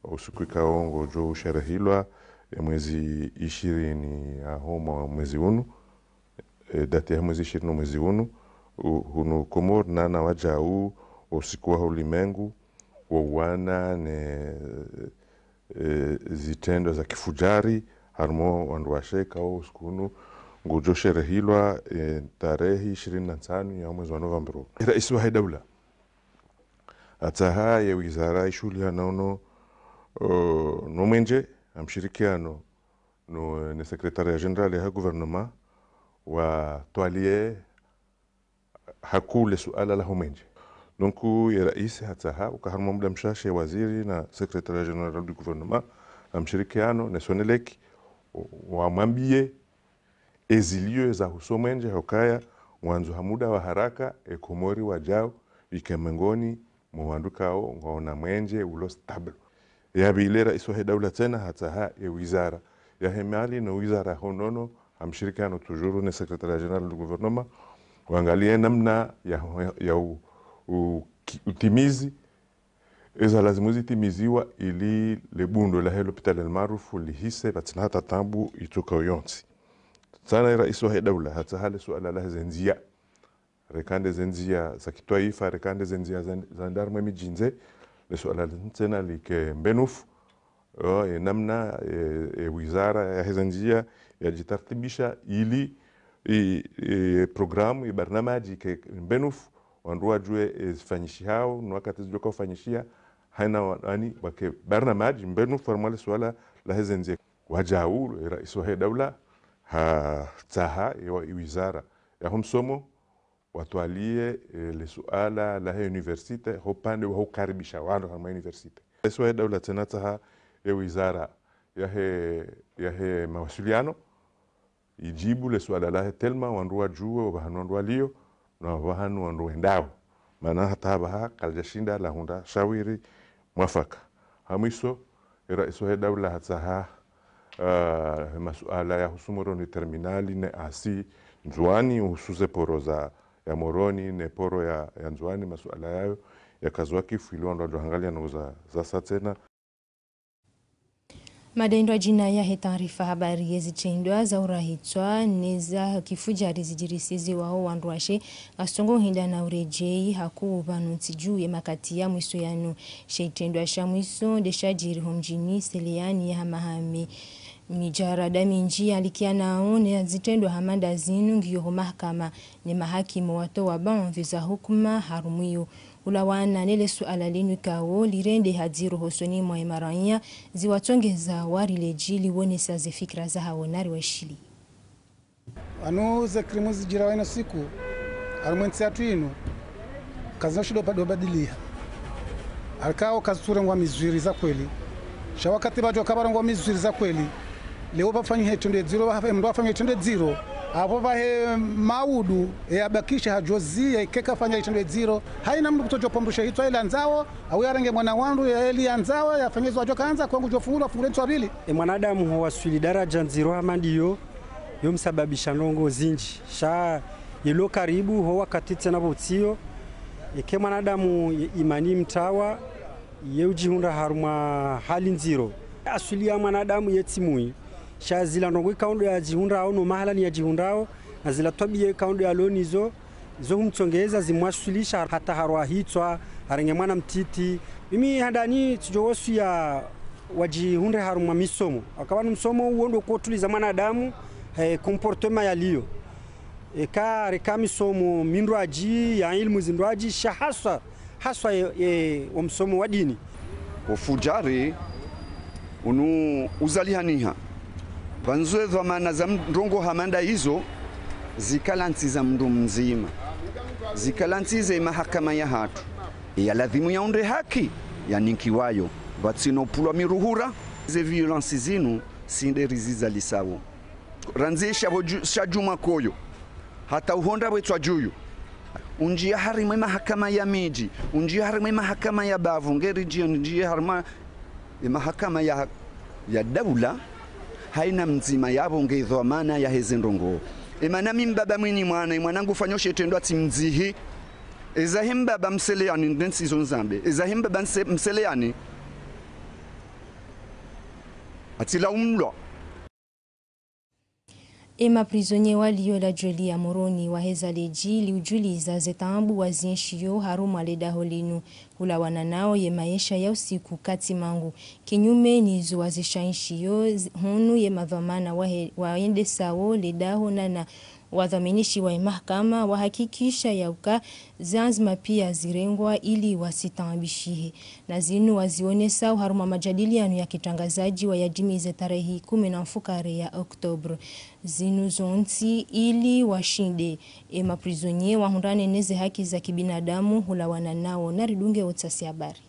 Usiku ikao ngudjo usherehilwa, e, mwezi ishirini yaho mwa mwezi unu, e, date ya mwezi ishirini no mwezi unu, u-, hunu Komori na na wadjau, usiku wa ulimengu, wa uwana ne, e, zitrendwa za kifudjari, harumwa wandru washe ikao usiku unu, ngudjo sherehilwa, e, tarehi ishirini na ntsanu ya mwezi wa Novembre. E, Rais wahe daula, hatsaha ye wizara ishuhuliha no, o, no mwenje, ha mshirikiano no, ne Secrétariat Général ya Gouvernement, watwalie hakuu le suala laho mwenje. Donc, ye rais hatsaha, uka harumwa muda mshashi waziri na Secrétariat Général du Gouvernement, ha mshirikiano ne Sonelec, wamwambie ezilio zahusu mwenje hukaya, ngwandzo ha muda wa haraka, e Komori wadjau, ike mengoni mwa wandru ikao ngwaona mwenje ulo stable. Ya pvili, rais wahe daula tsena hatsaha e wizara yahe mali no wizara ho unono, ha mshirikiano toujours ne Secrétariat Général du Gouvernement, wangalie namna ya, ya u, u, ki, utimizi eza lazimu zitimiziwa ili le bundo lahe l'hôpital El Maarouf lihise pvatsina hata taabu itsoka yontsi. Tsena e rais wahe daula hatsaha le suala lahe ze ndzia. Reka nde ze ndzia za kitwaifa, reka nde ze ndzia za, za ndarumwa midjini, le suala tsena like mbenufu. O, e namna, e, e wizara yahe ze ndzia yadjitartibisha ili, e, e programu, e barnamaji ike mbenufu, wandru wadjue, e, zifanyishihao, no wakati zidjoka ufanyishiha, haina wa, ani, wake barnamaji mbenufu harumwa le suala lahe ze ndzia. Wadjau, e rais wahe daula, hatsaha, e wa, e wizara yaho msomo, watwalie, e, le suala lahe université, ho upande wa hukaribisha wandru harumwa université. Rais wahe daula tsena hatsaha e wizara yahe, yahe mawasiliano, idjibu le suala lahe telma wandru wadjue, opvahanu wandru walio, no opvahanu wandru wendao. Mana hata apvaha, kalidjashinda lahundra shawiri mwafaka. Ha mwiso, e rais wahe daula hatsaha, ah, masuala yahusu Moroni terminali ne asi Ndzuani, uhusu ze poro za, ya Moroni ne poro ya, ya Ndzuani, masuala yayo yakazwa kifu ili wandru wadjo hangalia no za, za sa tsena. Madendo adjina yahe taarifa habari, ye zitrendwa za urahitswa ne za kifudjari zidjirisiziwao wandru washe, ngasongo hindra na uredjei hakuu pvanu ntsi dju ye makati ya mwiso yanu. She itrendwa sha mwiso nde shadjiri ho mdjini Seleani ya Hamahame. Midjarada mindji yalikianao ne zitrendwa hama nda zinu ngiyo ho mahakama, ne mahakimu watowa baadhwi za hukuma harumwa iyo. Ulawana ne le suala linu ikao lirendeha ndziro hosoni mwa ye maraiya, ziwatsongeza wariledji liwonesa ze fikira zahao nari washili. Pvanu ze krimu zidjirao inu siku, harumwa entsi yatru inu, kazina ushindo pvadjo badiliha. Harikao kazitsurengwa mizwiri za kweli. Sha wakati pvadjo kapvarengwa mizwiri za kweli, leo pvafanywa itrendwa ndziro, pvahe mndru afanywa itrendwa ndziro, apvo pvahe maudu, e abakisha hadjozi, e keka fanya itrendwa ndziro, haina mndru kutsodjo pvambusha hitswa ili andzao, au yarenge mwana wandru, ya eli andzao, yafanye izo adjo kandza, kwangu djo fungulwa, fungulwe ntsu ya pvili. E mwanadamu ho waswili daradja ndziro hama ndiyo, yo msababisha ndrongo zindji. Sha yelo karibu ho wakati tsena pvo utsiyo, eke mwanadamu ye imani mtrawa, ye udjihundra harumwa hali ndziro. Aswili ya mwanadamu ye tsi mwi. Sha zila ndrongo ikao ndo yadjihundrao no mahalani yadjihundrao, na zila twabiya ikao ndo yalo nizo, zo humtsongeza zimwaswilisha hata harwa hitswa, harenge mwana mtiti. Mimi handani tsidjo wasuya wadjihundre harumwa misomo. Haka pvanu msomo uwo ndo ukotuliza mwanadamu, he, comportement yaliyo. Eka reka misomo mindrwadji, ya ilmu zindrwadji, sha haswa, haswa ye, ye, wo msomo wa dini. Ufudjari unu uzalihaniha. Pvandzwe dhwamana za m-, ndrongo hama nda izo, zikala ntsi za mndru mdzima. Zikala ntsi ze mahakama yahatru. Ya ladhimu yaundre haki, yanikiwayo, pvatsina upvulwa miruhura. Ze violence zinu, si nde rizizalisao. Randzi sha pvo dju-, sha djumwa koyo. Hata uhondra pvwetswa djuyu. Undjia harimwa ye mahakama ya midji. Undjia harimwa ye mahakama ya bavu. Ngeri djia undjia harimwa ye mahakama ya, ya daula. Haina mdzima yapvo nge dhwamana yaheze ndrongoo. Emana mi mbaba mwinyi mwana, emwana ngufanyo she trendwa tsi mdzihi. Eza he mbaba mseleani, ndentsi zo nzambe. Eza he mbaba nse-, mseleani. Atsila umlwa. Ema prisonniers walio la joli ya Moroni waheza ledji liujuliza ze taabu wazienshio harumwa le daho linu. Hulawana nao ye maesha ya usiku kati mangu. Kinyume nizo wazishaenshio z-, hunu ye madhwamana wahe-, waendesao le daho nana wadhwaminishiwa ye mahakama wahakikisha ya uka zanzima pia zirengwa ili wasitaabishihe. Na zinu wazionesa uharumwa majadiliano ya kitrangazadji wayadjimize tarehi kumi na mfukare ya Oktobre. Zinu zontsi ili washinde ema prisonniers wahundrane neze haki za kibinadamu hulawana nao. Na ridunge otsasi habari.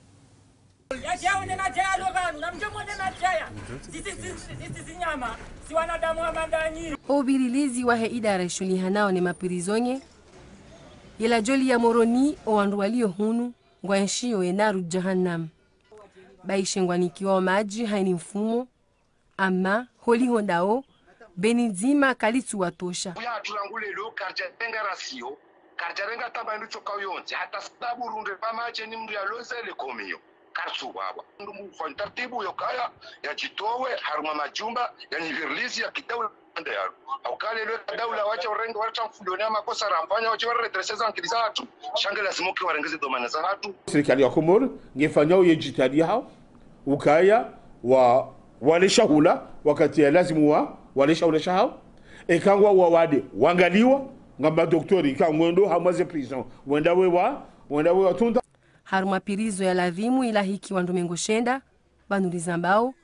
Yadjao ne madjaya lo pvanu, na mdjo mwone madjaya. Zisi, zisi, zisi zinyama, si wanadamu wa mandanyi. Ovirilizi wahe idara ishulihanao ne mapirizonye, yela joli ya Moroni, owandru walio hunu, ngwaenshio ye naru jahannam. Baishe ngwanikiwao madji haini mfumo, ama holiho ndao, beni ndzima kalitsu watosha. Uya hatulangule lo, karidjarenga rasio, karidjarenga tamba indu tsoka yontsi, hata sababu runde pvamache ni mndru yaloze le komiyo, karitsu wawa. Mndru mufanya taratibu yokaya, yadjitowe, harumwa majumba, yanyi virilizi ya kidaula nde yanu. Haukaya leo daula wacha urenge, wacha mfuloni ya makosa ramfanya, wacha waredresse ze ankili zahatru, sha nge lazimu ke warenge ze dhwamana zahatru. Sirikali ya Komori, ngefanyao ye jitihadi hao, ukaya wa, wale shahula, wakati ya lazimu wa, wale shahula shahao. Eka ngwao wawade, wangaliwa, ngamba doktori, ika ngwendo hamwa ze prison, wenda we wa, wenda we watunda. Harumwa prison ya ladhimu ilahiki wandru mengo shenda, pvanu rizambao,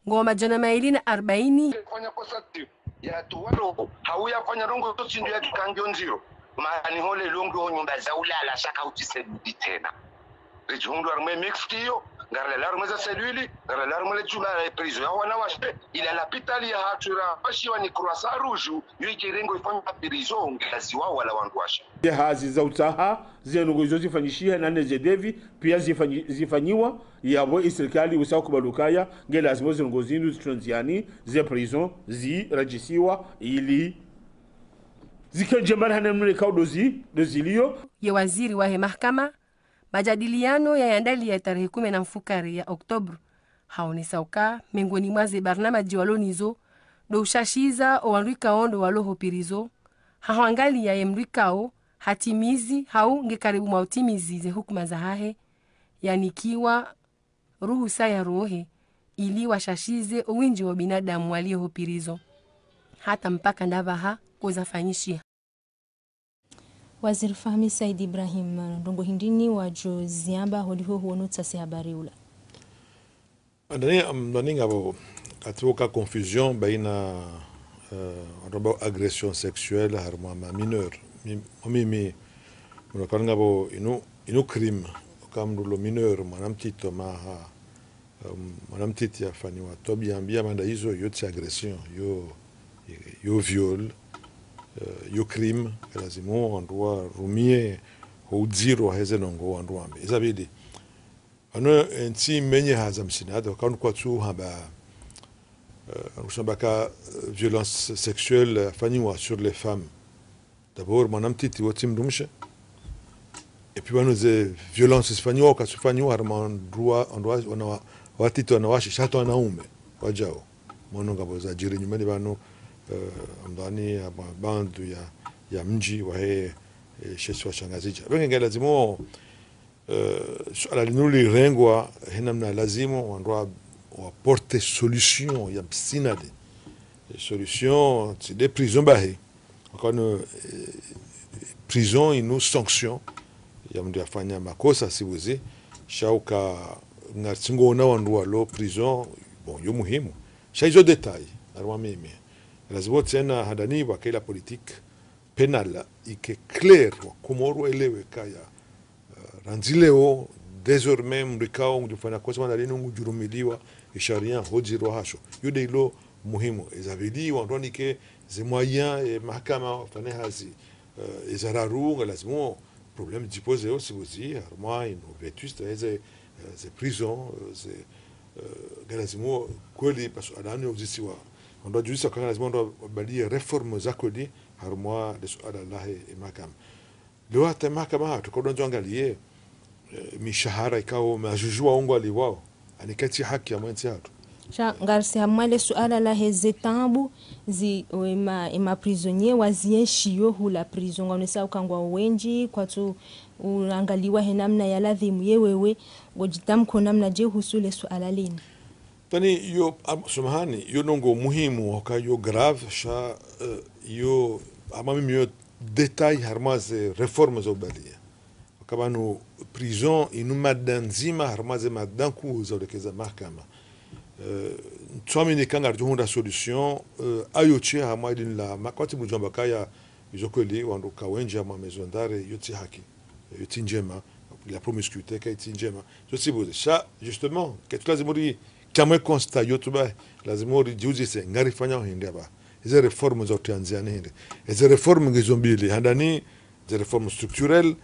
ngo madjana mayili na arbaini. Fanya kosa ti, ya tu walo, hau yafanya ndrongoo tsi ndro ya kikangio ndziro. Maani hole longo ho nyumba za ulala sha ka utsi seluli tsena. Ridjihundru harumwa mixte iyo, ngarilala harumwa za seluli, ngarilala harumwa le jumba la prison ya wanawashe, ila lapitali yahatru ra washiwa ni Croissant Rouge, yo ikirengo ifanya prison, ngaziwao wala wandru washe. Ze hazi za utsaha, ze ndrongoo izo zifanyishihe na ne ze devis, pia zifanyi-, zifanyiwa, yapvo isirikali usa ukubali ukaya, nge lazimu ze ndrongoo zinu zitrundziani, ze prison, ziradjisiwa, ili zikendje marahana mle kaudo zi, do zilio. Ye waziri wahe mahakama, majadiliano yayandaliya tarehi kumi na mfukare ya Oktobre, haonesa uka, mengoni mwa ze barnamaji walo nizo, do ushashiza owandru ikao ndo walo ho prison, hahuangalia ye mndru ikao, hatimizi, hau nge karibu mwa utimizi ze hukuma zahahe, yanikiwa ruhusa ya rohe, ili washashize owindji wa binadamu walio ho prison. Hata mpaka ndapvaha, ko zafanyishiha. Waziri Fahmi Said Ibrahim, ndrongoo hindrini wadjo ziamba holiho huono tsasi habari ula. Ndani, am, ndani ngapvo, katuka confusion baina, eh, wandru wambao agression sexuelle harumwa ma mineur. Mi, mi, mi, mwana kani ngapvo inu, inu crime, uka mndru lo mineur, mwana mtiti maha, um, mwana mtiti yafanyiwa twabiya mbi ya manda izo, yo tsi agression, yo, yo viol, eh, yo crime, lazimu wandru warumie ho udziro heze ndrongoo wandru wambe. Iza pvili, ano, eh, ntsi menye haza msinada, kanu kwatsu hamba, eh, kusamba ka, eh, violence sexuelle yafanyiwa sur les femmes. D'abord, mwana mtiti wo tsi mdrumshe. Et puis, pvanu ze violence zifanyiwa, ka zifanyiwa, harumwa wandru wa, wandru wa, wana wa, watiti wanawashe, sha hata wanaume, wadjao. Mwono ngapvo zadjiri nyumeni pvanu, eh, ndani ya ba-, bandru ya, ya mdji wahe, eh, she isiwa sha Ngazidja. Pvenge nge lazimu, eh, suala linu lirengwa, he namna lazimu, wandru wa, wa porter solution ya msinada. Solution, tsi de prison bahi. Wakano, eh, prison inu sanction ya mndru yafanya makosa sibuzi, sha uka ngatsingo ona wandru walo prison, bon, yo muhimu. Sha izo détail, harumwa mimi. Lazimu tsena handani waka ila politique pénale ike claire, wa Komori waelewe kaya, eh, randzi leo, désormais, mndru ikao ngudjofanya kosa mwana linu ngudjurumiliwa, e sharia, ho udziro hasho. Yo de ilo muhimu. Iza pvili, wandru wanike ze moyens, e mahakama, wafanye hazi, eh, iza raru, nge lazimu, problème djipose yo, sibuzi, harumwa, inu, vétuste, eze, eh, ze prison, eh, ze, eh, nge lazimu, kweli, parce que adani, uzisiwa, Wandru wadjuzisa ukaya lazima wandru wabaliye réforme za kweli harumwa le suala lahe mahakama. Leo hata mahakama hatru, ka udjo angalia, eh, mishahara ikao majuju wao ngwalipvwao, ani kayitsi haki ya mwenzi hatru. Sha ngarisi harumwa le suala lahe ze taabu zi, ema, ema prisonniers wazienshiyo hula prison, ngwaonesa uka ngwao wendji, kwatsu uangaliwa he namna ya ladhimu. Ye wewe, ngodjitamko namnadje uhusu le suala linu? Tani yo, am-, samahani, yo ndrongoo muhimu, uka yo grave, sha, eh, yo, hama mimi yo détail harumwa ze réforme za ubaliya. Uka pvanu prison inu mada ndzima harumwa ze mada nkuu za ulekeza mahakama. Eh, ntsuamini ka ngaridjo hundra solution, eh, ayo tsi harumwa dini la ma-, kwatsi budjwamba kaya izo kweli wandru ka wendji harumwa maison d'arrêt, yo tsi haki, yo tsi ndjema, la promiscuité kayitsi ndjema. Zo tsi buze. Sha, justement, kayitsu lazimu ri, kamwe constat yo tu ba, lazimu ridjiuzise, ngarifanyao hindri apvaha. Eze réforme za utrianzia ni hindri. Eze réforme ngizo mbili, handani, ze réforme structurelle,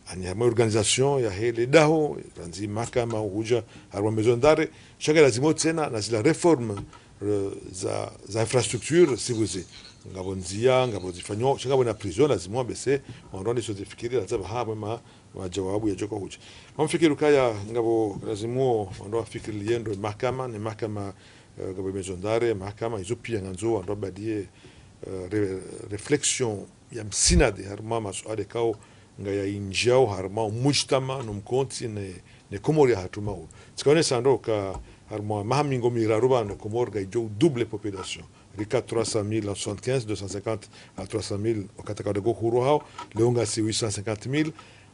ani harumwa organisation yahe le daho, randzi mahakama, hudja harumwa maison d'arrêt, sha nge lazimu tsena na zila réforme, eh, za, za infrastructure, si buze. Ngapvo ndzia, ngapvo zifanyo, sha ngapvo na prison, lazimu wabese, wandru wandiso zifikiri, lazima ha, mwema, majawabu yadjoka hudja. Ngamfikiri ukaya, ngapvo lazimu, wandru wafikiri liendo, mahakama, ni mahakama, eh, ngapvo maison d'arrêt, mahakama, izo pia ngandzo, wandru wabaliye, eh, ré-, réflexion ya msingi harumwa masuala ikao ngayayindjiao harumwa mujtama no mkontsi ne, ne Komori yahatru mau. Tsikaonesa ndo uka harumwa maha mengo miraru pvanu Komori ngayidjo double population. Rika trois cent mille en soixante-quinze, deux cent cinquante à trois cent mille wakati wa uhuru hao, leo ngasi huit cent cinquante mille.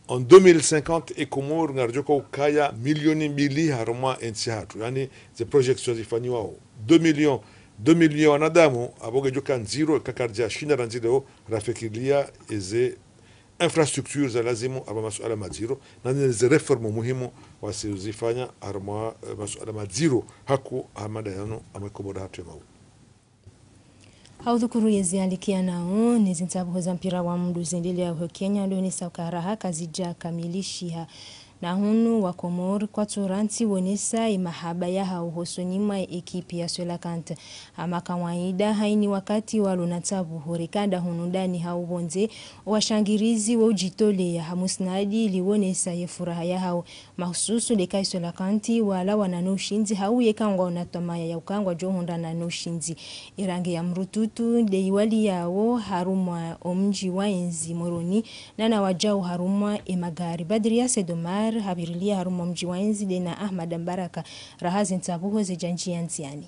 En deux mille cinquante, e Komori ngaridjoka ukaya milioni mbili harumwa entsi yahatru. Yani, ze projections zifanyiwao. Deux millions, deux millions wanadamu, apvo ngedjoka ndziro, ka karidja shinda randzi leo, rafikiriya eze infrastructures za lazimu, apva masuala madziro, na neze réforme muhimu wasi uzifanya harumwa, eh, masuala madziro, haku hamada yanu, amwe Komori yahatru ya mau. Ha udhukuru yezi alikia nao, nezi ntsabuho za mpira wa mndru zendelea ho Kenya, ndo nesa uka raha kazidja kamilishiha. Na hunu wa Komori kwatsu rantsi wonesa imahaba yahao hosoni mwa ekipi ya Cœlacanthes. Hama kawaida, hayina wakati walo na ntsabuho reka nda hunu ndani hau pvondze, owashangirizi wo udjitoleya ha musnadi ili wonesa ye furaha yahao. Mahususu leka Cœlacanthes walawana no ushindzi, hau yeka ngwaona twamaya ya uka ngwadjo hundrana no ushindzi. Irange ya mrututu nde iwaliyao harumwa omdji wa yezi Moroni, nana wadjau harumwa emagari. Badria Said Omar hapvirilia harumwa omdji wa yezi ndena Ahmad Mbaraka, raha ze ntsabuho zedja ndjia ndziani.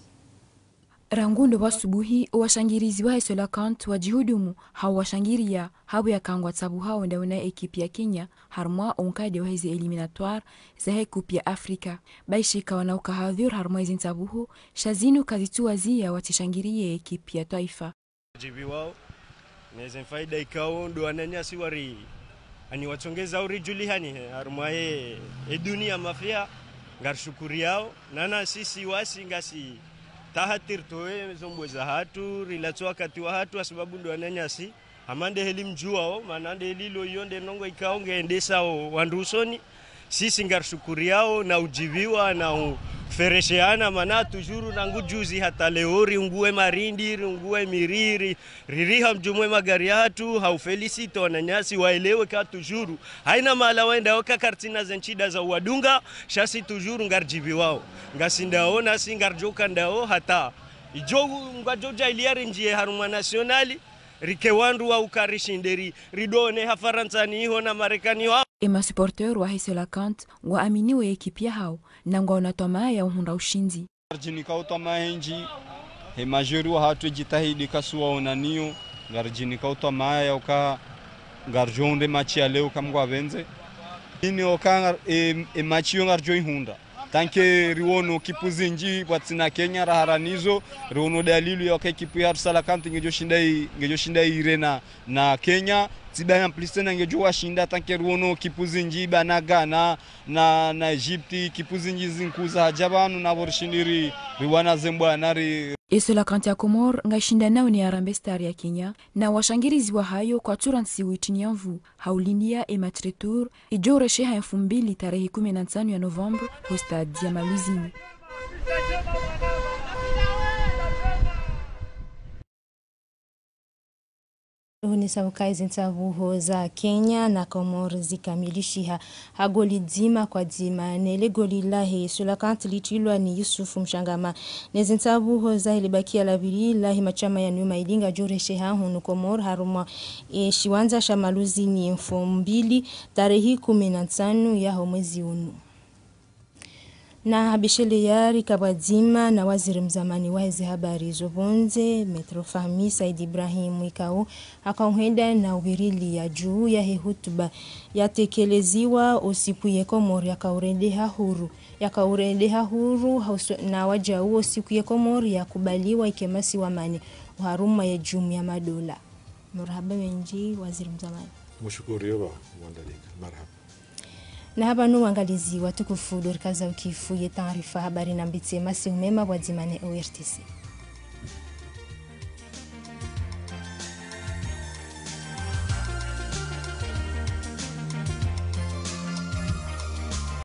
Rangu ndo pvwa subuhi, owashangirizi wahe Cœlacanthes wadjihudumu, hau washangiriya, hapvo yaka ngwatsabuhao ndawo na ekipi ya Kenya, harumwa onkade waheze éliminatoires zahe Coupe ya Afrika. Baishika wana uka hadhwir harumwa ezi ntsabuho, sha zinu kazitsu waziya watsishangiriye ekipi ya twaifa. Djibiwao, neze mfaida ikao ndo wananyasi wari, ani watsongeza uri djulihani he, harumwa he, e dunia mafiha, ngarishukuriyao, nana sisi wasi ngasi tahatiri towe zombo zahatru, rilatso wakati wahatru, hasababu ndo wananyasi, hama nde heli mdjuwao, mana nde heli lo iyo nde ndrongoo ikao nge endesao wandru usoni, sisi ngarishukuriyao na udjibiwa na uferesheana, mana tujuru rangu juzi hata leo riungue marindi, riungue miriri, ririha mdjumwe magari yahatru, hau féliciter wananyasi waelewe ka tujuru. Hayina mahala wendao ka karitsina ze ntsida za uwadunga, sha si tujuru ngaridjibiwao. Ngasi ndao, nasi ngaridjoka ndao, hata idjo ngwadjo djaaliya rindjiye harumwa nationale, rike wandru wa uka rishinde ri, ridone ha Farantsa ni iho na Marekani iho. Ema supporters wahe Cœlacanthes ngwaaminiwo ekipi yahao, na ngwaona twamaya ya uhundra ushindzi. Ngaridjinika utwamaya hindji, he majori wahatru edjitihadi kasuwaona nayo, ngaridjinika utwamaya ya uka ngaridjo hundre match ya leo ka Mngu apvendze. Ini oka ngar-, e, e match yo ngaridjo ihundra. Tanke riwono ekipu zindji pvwatsina Kenya raharanizo, riwono dalilu ya uka ekipu yahatru Cœlacanthes ngedjo shinda i-, ngedjo shinda irena na Kenya, tsi ba ya mpliste na ngedjo washinda, tanke riwono ekipu zindji ba na Ghana, na, na Egypte, ekipu zindji zinkuu zahadja pvanu, na pvo rishindi ri, riwana ze mbwana ri. E Cœlacanthes ya Komori ngaishindanao ne Harambee Stars ya Kenya, na washangirizi wahayo kwatsu rantsi witini ya nvu, haulindiya e match retour, idjo uresheha mfumbili tarehi kumi na ntsanu ya novembre, ho stade ya Maluzini. Hunisa ukaya ezi ntsabuho za Kenya na Komori zikamilishiha ha goli dzima kwa dzima, ne le goli lahe Cœlacanthes litrilwa ni Yusuf Mshangama. Ne zi ntsabuho zahe le bakiya la pvili lahe mashama yanu mayili ngajo resheha hunu Komori harumwa e shiwandza sha Maluzini mfumbili tarehi kumi na ntsanu yaho mwezi unu. Na habisheleya rika pvwadzima na waziri mzamani wahe zi habari zo pvondze, Maître Fahmi Said Ibrahim, ikao haka uhenda na uviriliya juu yahe hutuba yatekeleziwa o siku ye Komori yaka urendeha huru, yaka urendeha huru, hauso-, na wajau o siku ye Komori yakubaliwa ike masiwa mane oharumwa ye jumuiya ya madola. Marahaba mendji, waziri mzamani. Mshukuru yo ba mwandalika. Marahaba. Na hapvanu wangalizi watukufu ndo rikaza ukifu ye taarifa habari na mbitse masihu mema pvwadzima ne O R T C.